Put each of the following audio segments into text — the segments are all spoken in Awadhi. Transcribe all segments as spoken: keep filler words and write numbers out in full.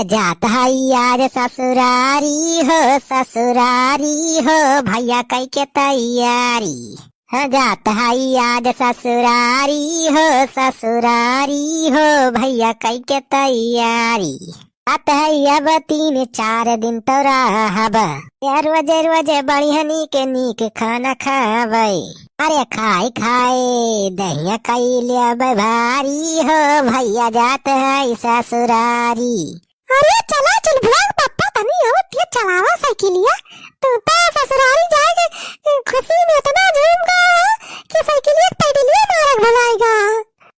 जात हई आज ससुरारी हो, ससुरारी हो, भैया कई के तैयारी। हाँ, जात हई आज ससुरारी हो, ससुरारी हो, भैया कई के तैयारी। जात हई अब तीन चार दिन तो रहब, या रोजे रोजे बढ़िया नीक नीक खाना खाबै। अरे खाई खाई दहिया कई लेबै भारी हो, भैया जात हई ससुरारी। अरे चला चुलबुला के पप्पा, तनी आवत ये चलावा साइकिलिया। तू तो ससुरारी जाए के खुशी में इतना झूम गया है कि साइकिलिया के पैडलिया मारक भुलाएगा।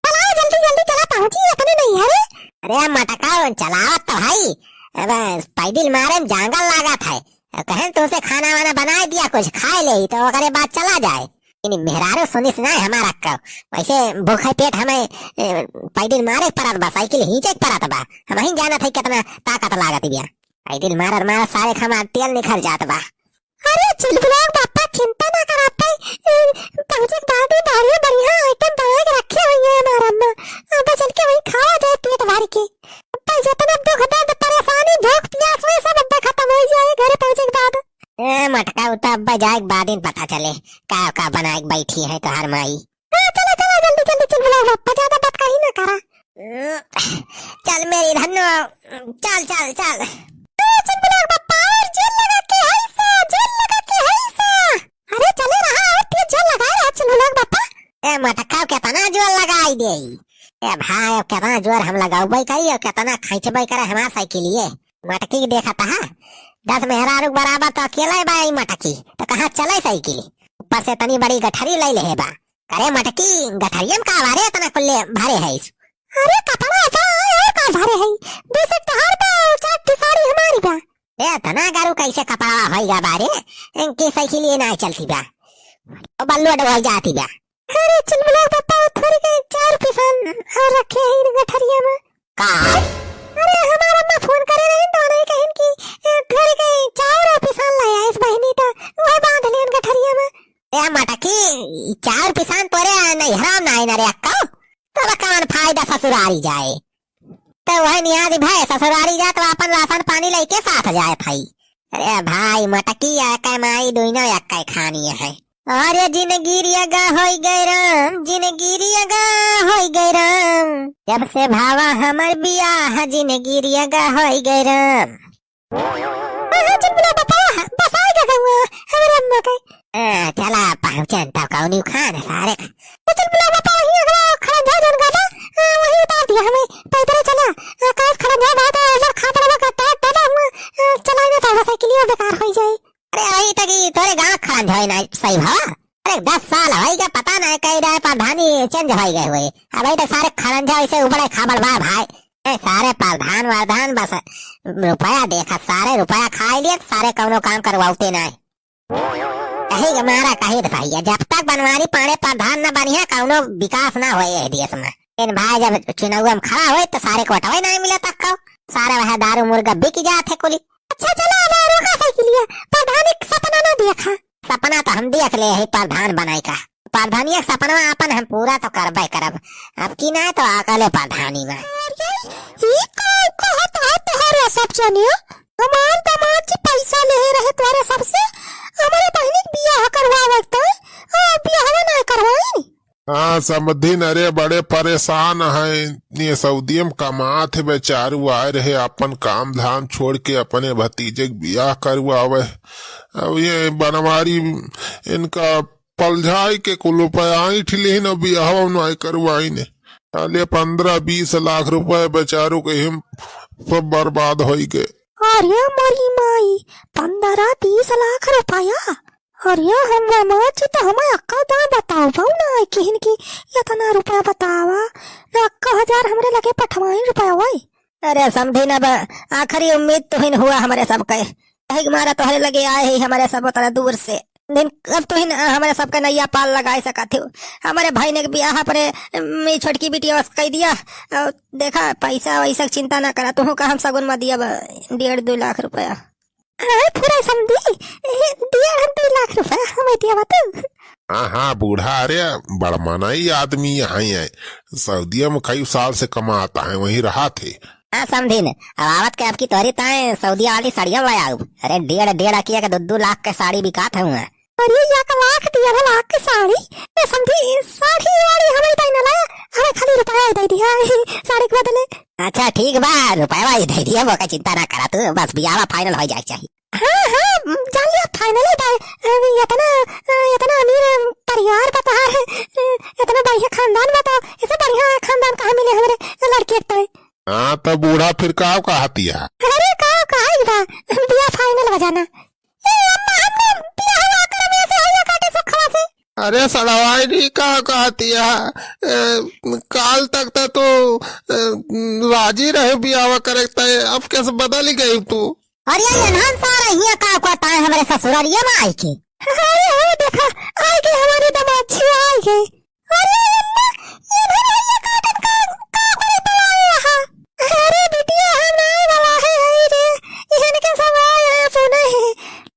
चला जल्दी जल्दी चला, पहुंची अपने नैहरे। अरे मटका चलावत तो हई, अब पैडिल मारे में जांगर लागत है। अब कहेन तुमसे खाना वाना बनाए दिया, कुछ खाए ले तो ओकरे बाद चला जाए। इनी मेहरारू सुनिस ना हमार अक्का, वैसे भूखे पेट हमें, ए, पैडिल मारे के परत बा, साइकिल हींचे के परत बा। हमहीं जानत है कितना ताकत लागत बिया। पैडिल मारत मारत सारे क हमार तेल निखर जात बा। अरे चुलबुला के पप्पा, चिंता ना करा, पहुंचे के बाद ही बढ़िया बढ़िया आइटम बना के रखे हुए हैं हमार अम्मा। अब चल के वहीं खावा जाए पेट भर के। अब जितना दुख दर्द परेशानी भूख प्यास हुए सब अब खत्म हो जाए घरे पहुंचे के बाद। ए मटका, उ तो अब्बा जाए के बाद ही पता चले का का बनाए के बैठी है तोहार माई। हाँ, चला, चला, जल्दी, जल्दी चुलबुला के पप्पा, ज्यादा बात कहीं ना करा। हम्म, चल मेरी धन्नो, चल, चल, चल। ए, चुलबुला के पप्पा, और जोर लगा के हंसा, जोर लगा के हंसा। अरे चले रहा, और तेज जोर लगा रहा चुलबुला के पप्पा। ए मटका, कितना जोर लगाई दे। ए भाई, अब कितना जोर हम लगाउबे करी और कितना खींचबे करे हमार साइकिलिए। मटकी के देखत हा, दस मेहरारू के बराबर तो अकेले बा ई मटकी, तो कहाँ चले साइकिल? ऊपर से तनी बड़ी गठरी लई लेहे बा। अरे मटकी, गठरिया में का बारे इतना कुल्ले भरे है इस? अरे कपड़ा था, और का भरे है? दो से तोहार बा, और चार ठे साड़ी हमारी बा। ए, इतना गारू कैसे कपड़ा होइगा बारे? इनकी साइकिल ये ना चलती बा। ओ बल्लो डोल जाती बा। अरे चुलबुला के पप्पा, वो थोड़ी के चाउर पिसान और रखे हैं इन गठरिया में। का? अरे हमार अम्मा फोन करे रही तो नहीं कहिन कि, ए, थोड़ी के चाउर और पिसान ले आइस बहिनी तो वह बांध लेन गठरिया में। ए मटकी, चाउर पिसान तोरे नैहरा में नहीं ना रे अक्का? तब कौन फायदा ससुरारी जाए? तो वह नियाद भाई ससुरारी जात बा, अपन राशन पानी लेके साथ जात हई। अरे भाई, मटकी आ के माई दुइनो एक्के खानी है। अरे जिनगी रियगा होई गए राम, जिनगी रियगा होई गए राम। जब से भावा हमर बियाह, जिनगी रियगा होई गए राम। हाँ, हाँ, चुलबुला बतावा, बस आएगा गौआ, हमरे अम्मा के। हाँ, चला पहुँचन तब कौनी खान सारे का। तो चुलबुला बतावा, ही अगला खड़ा जा जौन गाना, हाँ, वही उतार दिया हमें, पैदल चला, हाँ, काश खड़ा जा बात है, उधर खा पड़वा का टाट डाला हुआ, हाँ, चलाए ना पावा साइकिलिया बेकार हो जाए। अरे वही तक ही तोरे गाँव खड़ा जाए ना सही भावा। अरे दस साल होई गए, पता नहीं कई रहे प्रधानी चेंज होई गए हुए। अब वही तक सारे खड़ा जा ऐसे उबड़े खाबड़ बा भाई। ए, सारे प्रधान वरधान बस रुपया देखत, सारे रुपया खाई लिए, सारे कौनो काम करवाते नाय। कही के मारा कही त भैया, जब तक बनवारी पांड़े प्रधान न बनिया, कौनो विकास ना होए ए देश में। इन भाई जब चुनाव में खड़ा होए तो सारे को वोटवे नाय मिले तक को, सारे वह दारू मुर्गा बिक जात है कुली। अच्छा चला, अब रोका साइकिलिया, प्रधान एक सपना ना देखा। सपना तो हम देख ले है प्रधान बनाए का। प्रधानिया के सपनवा आपन हम पूरा तो करबे करब, अब की ना तो अगले प्रधानी में। अरे, ई का कहत है तोहरे सब जने? हमार दामाद जी पैसा लेहे रहे तोहरे सबसे, हमरे बहिनी के बियाह करवावे के तो, आ, बियाहवा ना करवाइन। हाँ, समधिन, अरे बड़े परेशान हैं, ये सऊदिया में कमात है बेचारू, आए रहे आपन काम धाम छोड़ के अपने भतीजे के बियाह करवावे। अब ये बनवारी इनका पलझाई के कुल रुपया ऐंठ लिहिन, अब बियाहवा नाय करवाइन। साले पन्द्रह बीस लाख रुपया बेचारू के हिम सब बर्बाद होई गए। अरे मोरी माई, पन्द्रह बीस लाख रुपया? अरे हमरा माँ जी तो हमें अक्का दाम बताओ, बहु ना आई किहिन की इतना रुपया बतावा, ना अक्का हजार हमरे लगे पठवाई रुपया होई। अरे समधी ना बा, आखिरी उम्मीद तुहिन हुआ हमरे सबके। यही के मारा तोहरे लगे आए ही हमरे सब उतना दूर से। दिन अब तुहिन हमरे सबके नैया पार लगाए सकत हो। हमरे भाई ने बियाह अपने, उम, ई छोटकी बिटिया बस कह दिया। और देखा, पैसा वैसा के चिंता ना करा, तुहू का हम सगुन में दिया बा, डेढ़ दो लाख रुपया। हाँ, पूरा समधी, ए, डेढ़ दो लाख रुपया हमें दिया बा तू। हाँ, हाँ, बूढ़ा, अरे, बड़ मनई आदमी यहाँ ही है। सऊदिया में कई साल से कमाता है, वहीं रहा थे। हाँ समधिन, अब आवत के अबकी तोहरी ताईं सऊदिया वाली साड़िया ले आउब। अरे डेढ़, डेढ़ अकिया के दू दू लाख के साड़ी बिकात हउए। अरे एक लाख, डेढ़ लाख के साड़ी? ए समधी, साड़ी वाड़ी हमरी ताईं न लाया, हमें खाली रुपया ही दे दिया साड़ी के बदले। अच्छा ठीक बा, रुपया ही दे दिया, ओका चिंता ना करा तू, बस बियाह final होइ जाए के चाही। हाँ, हाँ, जान लिया, final ही बा। अ, इतना, अ, इतना अमीर, अ, परिवार बा तोहार, अ, इतना बढ़िया खानदान बा, तो इससे बढ़िया खानदान कहाँ मिले हमरे लड़के के ताईं? हाँ, तो बूढ़ा फिर का कहतिया? अरे, का, का ही बा, बियाह final बा जाना। ए, अम्मा, हमने बियाह हुआ कर में से हइया काटे सुखवा से। अरे, सड़वाई नहीं, का कहतिया? ए, काल तक तो तू, ए, राजी रहे बियाह करे, ते अब कैसे बदल गई तू? अरे ये नहन सारा हिया का करता है हमरे ससुरारिया में आई के? अरे हो देखा, आई के हमारे दामाद जी आई के। अरे अम्मा, ये नहन हिया काटन का, का करे बुलाए यहाँ? अरे बिटिया हम नहीं वाला है, आई रे, इहन के सब आए हैं सुने हैं।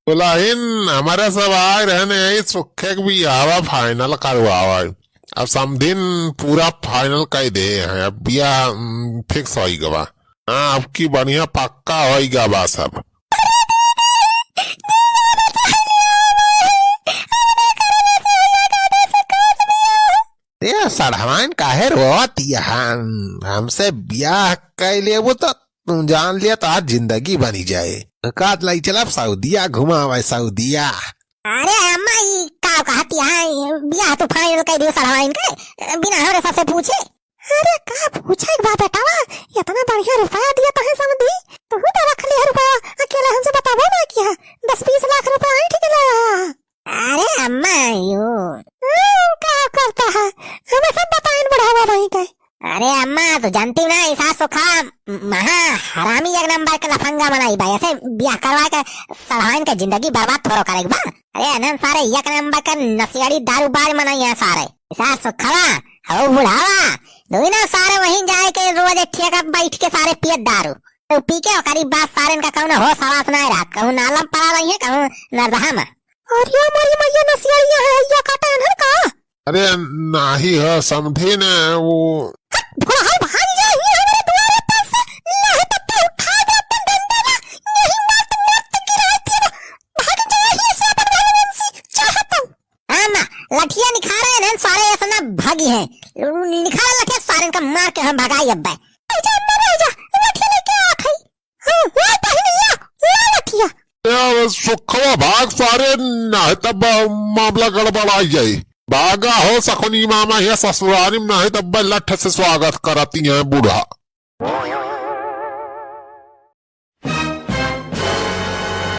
दुल्हन हमारे सब आए रहने यही सुखे के बियाह final करवावे। अब समधिन पूरा final कर दे हैं, अब बियाह, उम, fix होइ गवा। हाँ, अब की बढ़िया पक्का होइ गवा सब। ए, सड़हवाइन काहे रोवत यहाँ? हमसे बियाह कर लेबू तो तू जान लिया तो आज जिंदगी बनी जाए। कात लाई चलब सऊदिया घुमावे सऊदिया। अरे अम्मा, ई का कहत यहाँ? ई बियाह तू final कर दियो सड़हवाइन के, बिना हमरे सबसे पूछे। अरे का पूछे के बा बेटावा, इतना बढ़िया रुपया दिया तहे समधी, तू तो रख लिया रुपया, अकेले हमसे बताबो ना किया, दस बीस लाख रुपया ऐंठ के लाया। अरे अम्मा, यू। हम्म, का करता है, हमें सब बताइन बुढ़ावा भाई के। अरे अम्मा, तू जानती ना, ऐसा सुखा महा हरामी एक नंबर के लफंगा बनाई बा, ऐसे बियाह करवा के सड़हवाइन के जिंदगी बर्बाद थोड़ो करे के बा। अरे अनन सारे एक नंबर के नशेड़ी दारूबाज मनई है सारे। सार सुखवा, हो बुढ़ावा, दोई ना सारे वहीं जाए के रोज एक ठेका बैठ के सारे पियत दारू। तो पी के ओकरी बाद सारे इनका कौनो होश हवास ना रहत, कहूँ नालम पड़ा रही है, कहूँ नरदहा में। अरे मोरी मैया, नशेड़िया है, या काटा अनहन का? अरे नाही है, समधी ने वो। हट, बुढ़ावा भाग जाए, ये हमारे दुआरे पर से, नहीं तो तू उठा दे अपन डंडा ना, नहीं मार तो मौत तक गिरा दिया, भाग जाए, ये से अपन भाग से चाहता हूँ। हाँ माँ, लठिया निखारे इन्हन सारे ऐसा ना भागी हैं। निखारे लठिया सारे इनका मार के हम भगाई अब। रह जा, अम्मा, रह जा, लठिया लेके आ खाई। हाँ, ला बहिनिया, ला लठिया। यार, सुखवा भाग सारे, नहीं तब मामला गड़बड़ा जाए। भागा हो सकुनी मामा, ये ससुरारी में नहीं तब लठ से स्वागत करती हैं बूढ़ा।